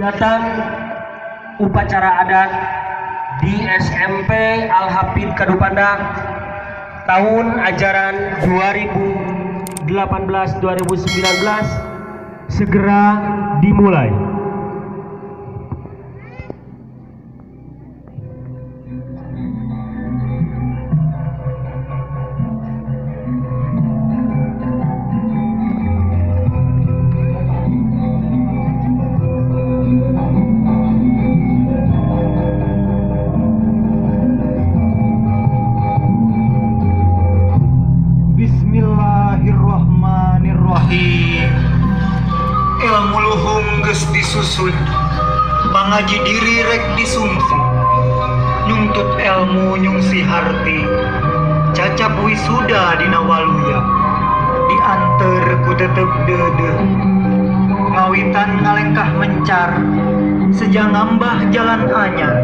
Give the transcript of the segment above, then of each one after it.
Kegiatan upacara adat di SMP Al-Hafidz Kadupandak tahun ajaran 2018-2019 segera dimulai. Bismillahirrahmanirrahim. Ilmu luhung geus disusun, pangaji diri rek disungsi, nyungtut ilmu nyungsi harti, cacap wisuda dina waluya, dianter ku tetep deudeuh, ngawitan ngalengkah mencar, seja ngambah jalan anyar,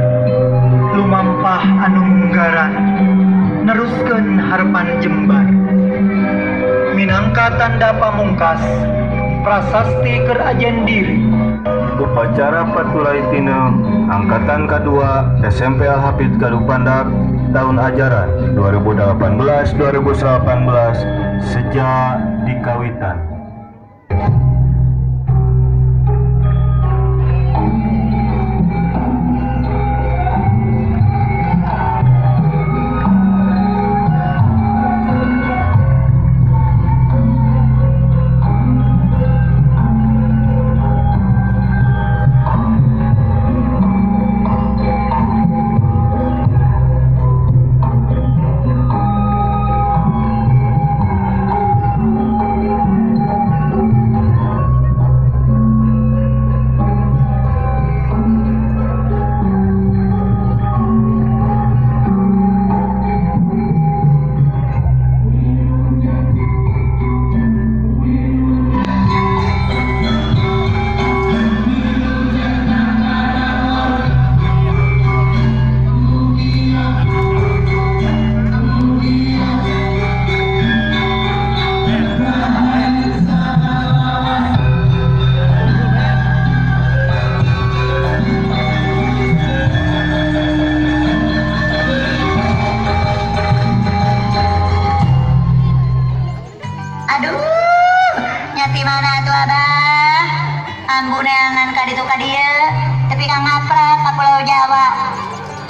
lumampah anu munggaran, neruskeun harepan jembar. Minangka tanda pamungkas, prasasti kerajian diri. Upacara Patulai Tineu Angkatan Kedua SMP Al-Hafidz Kadupandak tahun ajaran 2018-2019 sejak dikawitan.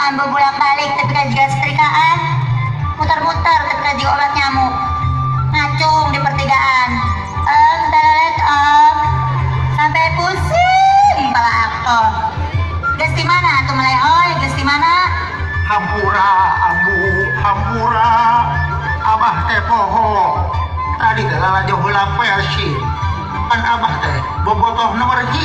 Ambu bolak-balik tapi kan juga setrikaan, muter-muter tapi kan juga obat nyamuk, ngacung di pertigaan, telet om, sampai pusing kepala aku. Geus di mana tuh melehoy, geus di mana? Hampura, ambu, hampura, abah teh poho. Tadi teh lalajo heula Persib, kan abah teh bobotoh nomor 1.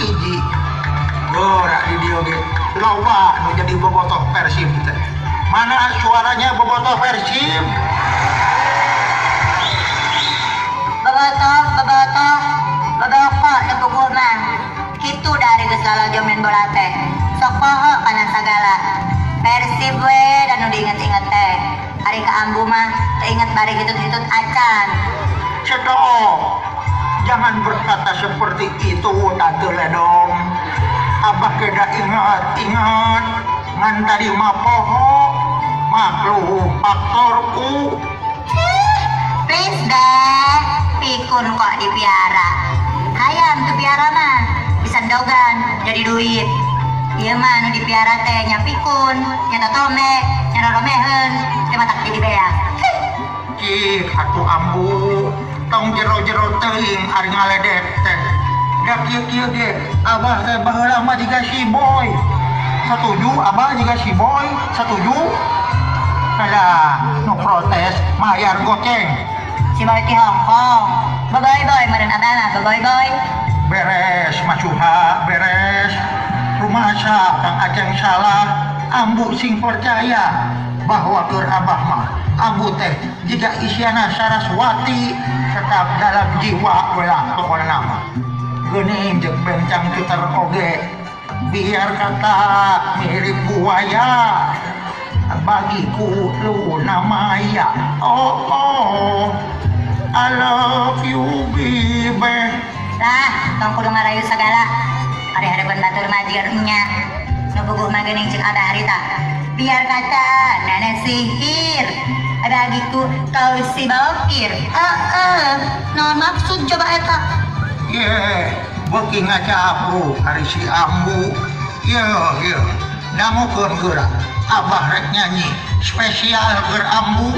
Gerak di dieu ge. Loba nu jadi bobotoh Persib teh. Mana suaranya bobotoh Persib? Bobotoh, bobotoh, bobokoh teu mah. Kitu dari geus lalajo main bola teh. Sok poho kana sagala. Persib we dan nu diinget-inget teh. Ari ka ambu mah teu inget bari hitut-hitut acan. Stop. Jangan berkata seperti itu, Tante Ledong. Abah keda ingat-ingat ngan tadi mah poho maklum faktorku. Please deh, pikun kok dipiara. Hayam tuh piara mah bisa dogan jadi duit. Ieu mah nu dipiara teh nya pikun, nya totome, nya roromeheun, teh matak jadi beak. Cik atuh ambu, tong jero-jero teuing ari ngaledek teh. Da kieu-kieu ge, abah teh baheula mah jiga si Boy. Setuju abah jiga si Boy? Setuju? Alah, nu protes mayar goceng. Si Boy ti Hongkong. Boboiboy meureun abah mah, boboiboy. Beres, Masuha, beres. Rumasa Kang Aceng salah, ambu sing percaya bahwa keur abah mah ambu teh jiga Isyana Saraswati tetap dalam jiwa welah pokona mah. Geuning jeung bencang cuter oge, biar kata mirip buaya, bagiku Luna Maya. Oh oh, I love you baby. Lah, tong kudu ngarayu sagala. Ari harapan batur mah jiga nu nya. Nu puguh mah geuning ceuk abah harita. Biar kata nenek sihir, bagiku kau si bokir. Heeh, naon maksud coba eta? Ye, beuki ngacapruk ari si ambu. Ye, ye, dangukeun geura. Abah rek nyanyi spesial keur ambu.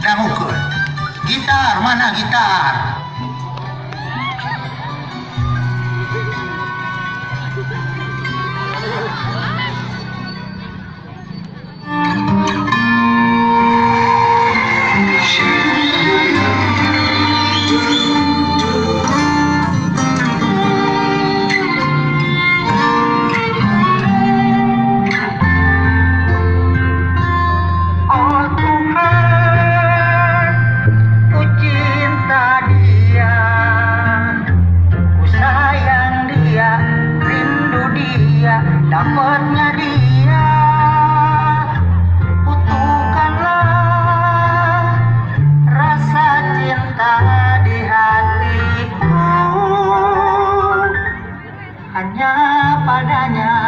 Dangukeun. Gitar, mana gitar? Oh Tuhan, ku cinta dia, ku sayang dia, rindu dia, dapatnya dia. Utuhkanlah rasa cinta di hatiku, hanya padanya,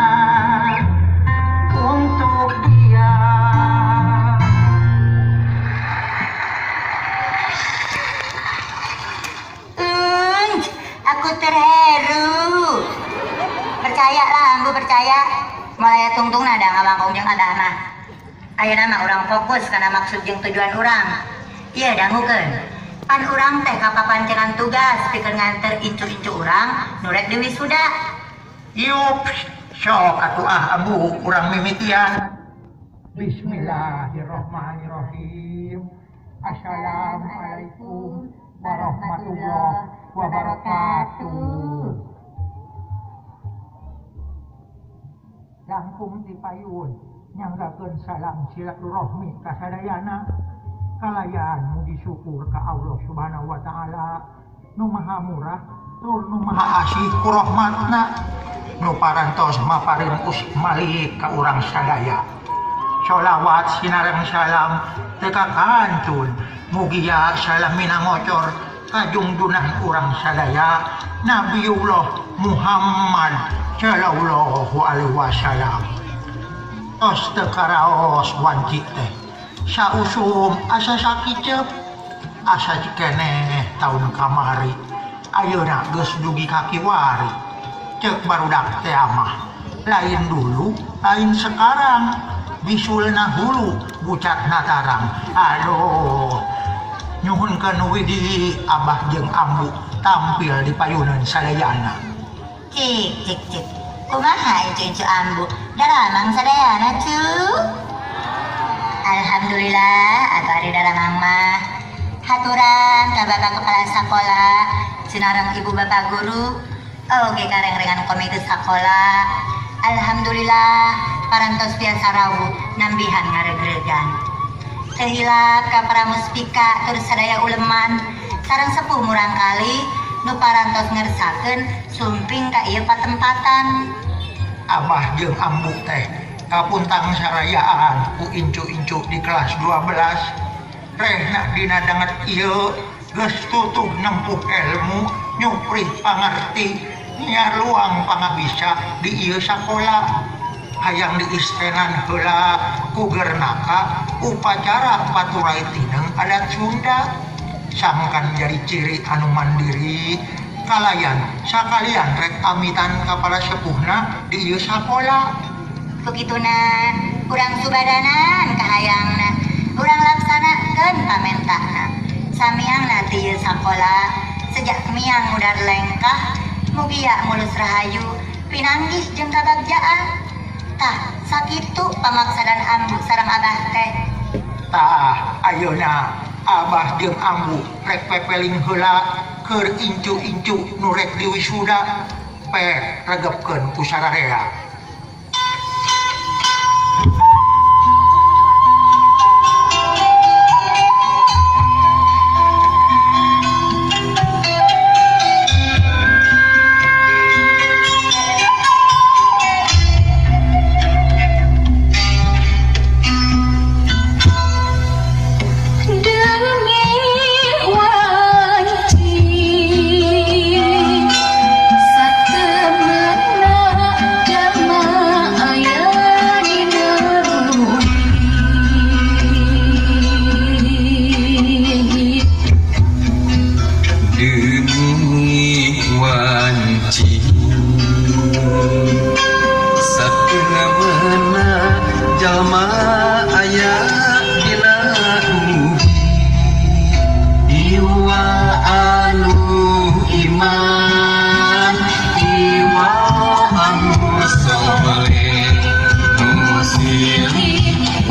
untuk dia. Aku terharu. Percayalah ambu percaya. Mulai tungtung nada ngawangkong jeung abah mah. Ayeuna mah urang fokus kana maksud jeung tujuan urang. Ieu dangukeun. Pan urang teh kapapancenan tugas pikeun nganter incu-incu urang nu rek diwisuda. Yup, sok atuh ah ambu urang mimitian. Bismillahirrahmanirrahim. Assalamualaikum warahmatullahi wabarakatuh. Langkung ti payun nyanggakeun salam silaturahmi ka sadayana. Kalayan mugi syukur ka Allah Subhanahu wa taala nu maha murah tur nu maha asih ku rahmatna nu parantos maparin usik malik ka urang sadaya. Sholawat sinareng salam teu kakantun mugia salamina ngocor kajungjunan urang sadaya Nabiullah Muhammad sallallahu alaihi wasallam. Tos teu karaos wanci teh sausum asa sakiceup asa cikeneh taun kamari ayeuna geus dugi ka kiwari. Ceuk barudak teh mah lain dulu lain sekarang, bisulna hulu bucatna tarang. Aduh, nyuhunkeun widi abah jeung ambu tampil di payunan sadayana. Cik cik cik. Kumaha incu-incu ambu? Daramang sadayana cu. Alhamdulillah atuh ari daramang mah. Haturan ka bapak kepala sakola, sinareng ibu bapak guru, oge karengrengan komite sakola. Alhamdulillah parantos biasa rawuh nambihan ngaregregan. Teu hilap ka para muspika tur sadaya uleman sareng sepuh murangkali nu parantos ngersakeun sumping ka ieu patempatan. Abah jeung ambu teh kapuntang sarayaan ku incu-incu di kelas 12. Rehna dina danget ieu geus tutuh nempuh ilmu nyuprih pangarti nyaluang pangabisa di ieu sakola. Hayang diistenan heula ku gernaka upacara paturai tineng adat Sunda sangkan jadi ciri anu mandiri kalayan sakalian rek amitan ka para sepuhna di ieu sakola. Kukituna urang subadanan kahayangna urang laksanakeun pamentahna samiangna ti ieu sakola sejak miang mudar lengkah mugia mulus rahayu pinanggih jeung kabagjaan. Tah sakitu pamaksadan ambu sareng abah teh. Tah ayeuna abah jeung ambu rek pepeling heula keur incu-incu nu rek diwisuda pek regepkeun ku sararea. Demi wanci satemenan.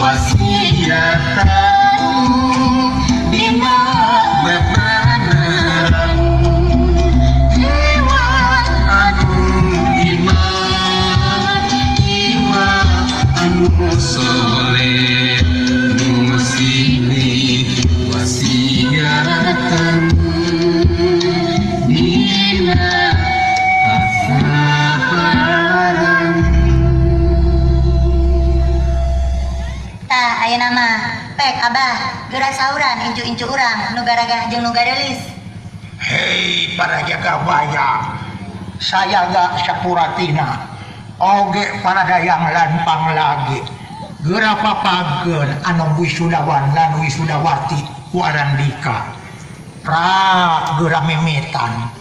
Wasiatan dina bebeneran jiwa anu iman jiwa anu soleh nu silih wasiatan dina kasabaran. Tah, ayeuna mah pek abah geura sauran incu-incu urang nu garagah jeung nu gareulis. Hei para jaga baya, saya gak sapuratina, oge para dayang lan panglagi. Geura papageun anu wisudawan lan wisudawati ku Arandika. Prak geura mimitan.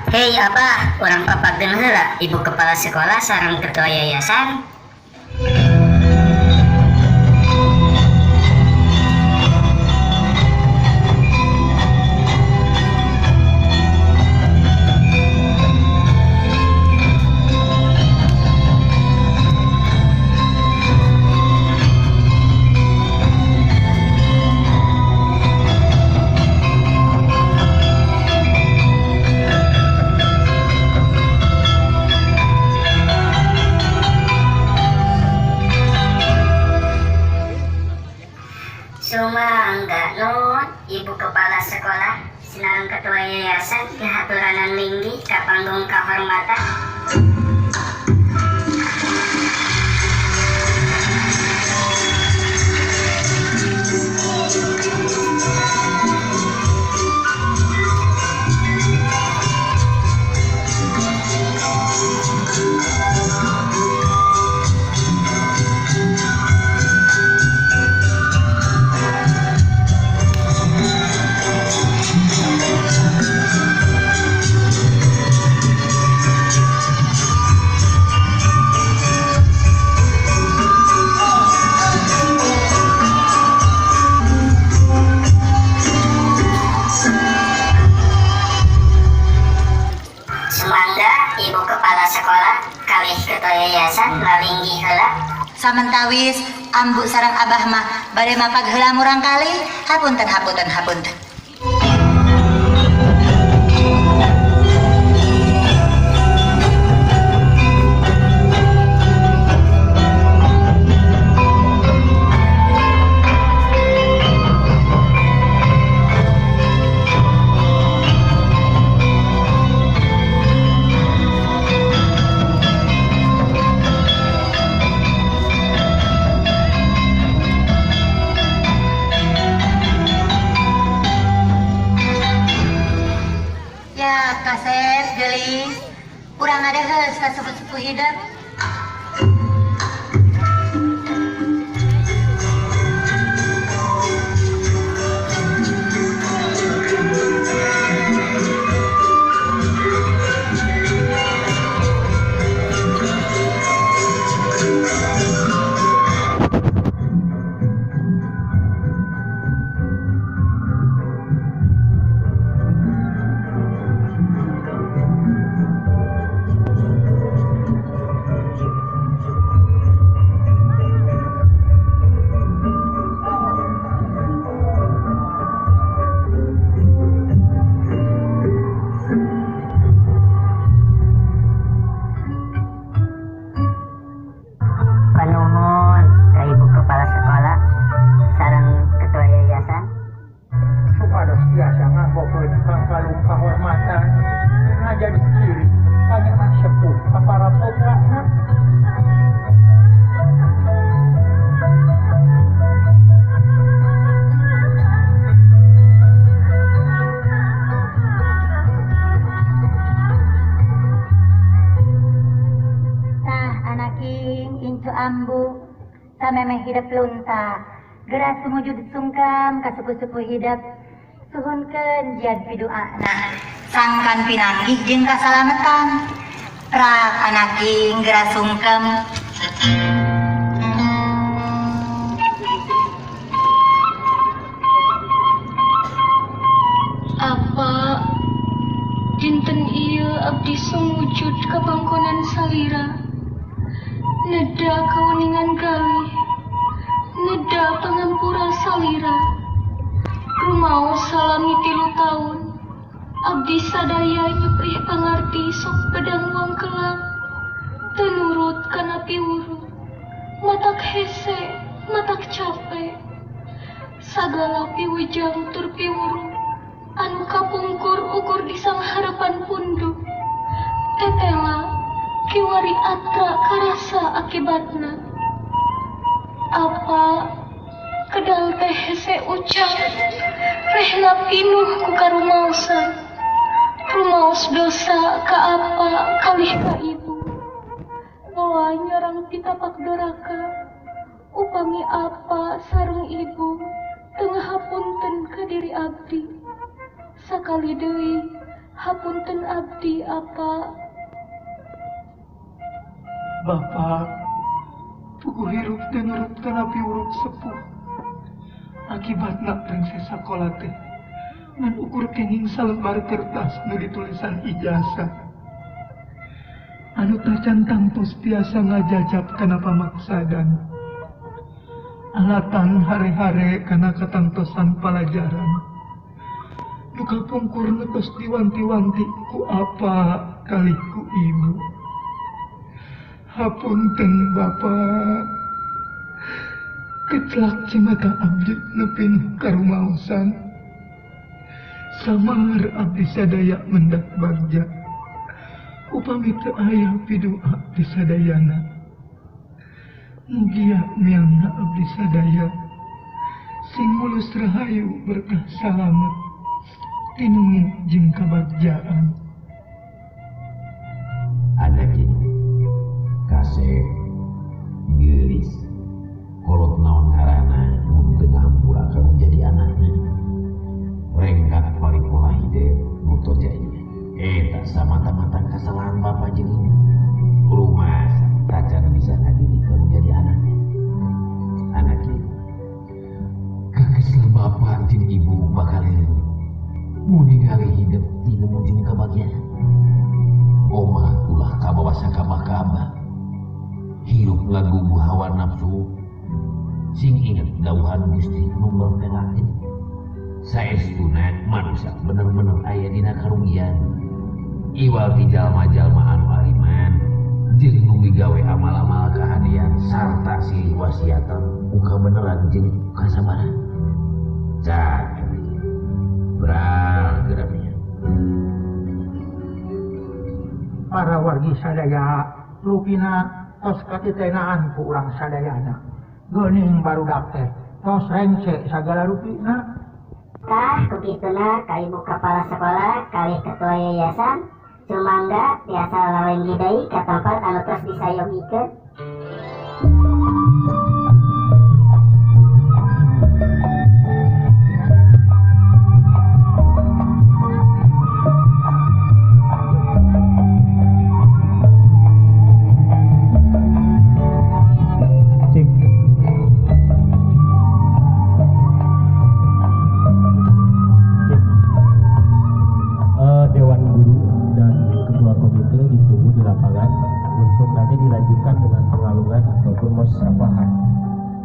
Hei Abah, urang papageun heula ibu kepala sekolah sareng ketua yayasan. Sumangga nuhun ibu kepala sekolah sinareng ketua yayasan dihaturanan linggih ka panggung kahormatan. Sumangga ibu kepala sekolah kalih ketua yayasan lalinggih heula. Samentawis ambu sareng abah mah bade mapag heula murang kali. Hapunten hapunten hapunten. Ya kasep geulis, urang ngadeheus ka sepuh-sepuh hidup. Panuhun ka ibu kepala sekolah sareng ketua yayasan. Supados biasa nganggokeun pangkalung kahormatan ngajadi ciri kanyaah sepuh ka para putrana. Tah anaking incu ambu samemeh hidep lunta geura sumujud sungkem ka sepuh-sepuh hidep suhunkeun jiad piduana sangkan pinanggih jeung kasalametan. Prak anaking geura sungkem. Apa dinten ieu abdi sumujud ka pangkonan salira, neda kaweningan galih, neda pangampura salira. Rumaos salami 3 taun, abdi sadaya nyeprih pangarti sok pedang wangkelang, teu nurut kana piwuru, matak hese, matak capek. Sagala piwejang tur piwuru, anu kapungkur ukur di sangharapan punduk. Tetela kiwari atra karasa akibatna. Apa kedal teh hese ucap, rehna pinuh ku karumaosan. Rumaos dosa ka apa kalih ka ibu. Boa nyorang pitapak doraka, upami apa sareng ibu teu ngahapunten ka diri abdi. Sakali deui Hapunten abdi, apa. Bapak, puguh hirup teu nurut kana piwuruk sepuh. Akibatna rengse sakola teh ngan ukur kenging salembar kertas nu ditulisan ijazah. Anu tacan tangtos tiasa ngajajab kana pamaksadan. Alatan hare-hare kana katangtosan palajaran. Nu kapungkur nu tos diwanti-wanti ku apa kalih ku ibu. Hapunten Bapak, kecelak cimata abdi nu pinuh karumaosan. Samar abdi sadaya mendak bagja, upami teu aya pidua ti sadayana. Mugia miangna abdi sadaya, sing mulus rahayu berkah salamet, tinemu jeung kabagjaan. Anak ini kasep geulis kolot naon ngaranna mun teu ngahampura ka nu jadi anakna rengkat paripurna hidep nu toja ieu eta samata-mata kasalahan bapa jeung ibu rumah tacan bisa ngadidik ka nu jadi anakna. Anak ieu kakesel bapa jeung ibu bakal leungit mun ningali hidep tinemu jeung kabagjaan. Omah ulah kabawa sakabah-kabah hirup ngagugu hawa nafsu sing inget dawuhan Gusti nu mertelakeun saestuna manusia bener-bener aya dina karugian iwal ti jalma-jalma anu aliman jeung nu migawe amal-amal kahadean sarta silih wasiatan ku kabeneran jeung kasabaran. Cak beral geramnya. Para wargi sadaya rupina tos katitenaan ku urang sadayana. Geuning barudak teh tos rengse sagala rupina. Tah kukituna ka ibu kepala sekolah kalih ketua yayasan sumangga tiasa lawenggi deui ka tempat anu tos disayogikeun. Dewan Guru dan Ketua Komite ditunggu di lapangan untuk nanti dilanjutkan dengan pengalungan ataupun musyawarah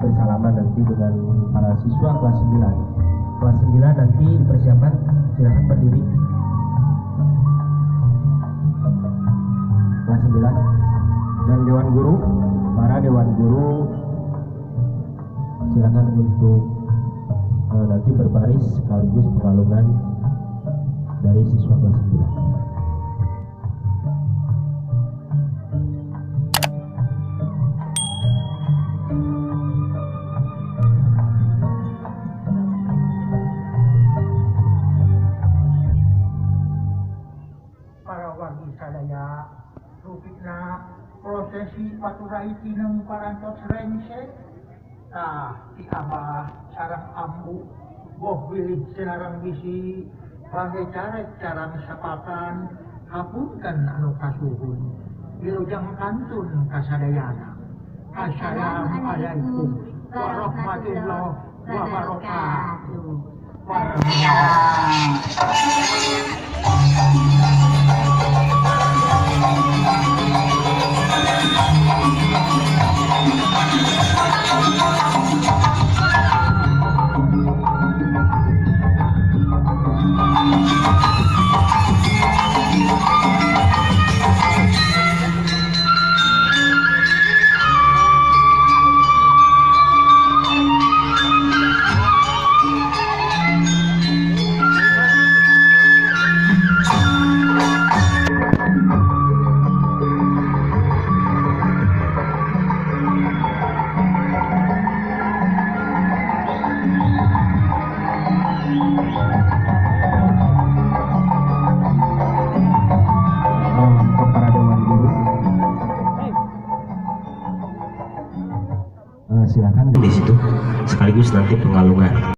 bersalaman nanti dengan para siswa kelas 9. Kelas 9 nanti persiapan, silakan berdiri. Kelas 9 dan Dewan Guru, para Dewan Guru silakan untuk nanti berbaris sekaligus pengalungan dari siswa kelas 9. Para wargi sadaya rupina prosesi paturai tineng parantos rengse. Tah ti abah sareng ambu boh bilih sinareng bisi pangge carek carang sapakan hapunten anu kasuhun wilujeng kantun kasadayana. Assalamualaikum warahmatullahi wabarakatuh. Silakan di situ sekaligus nanti pengalungan.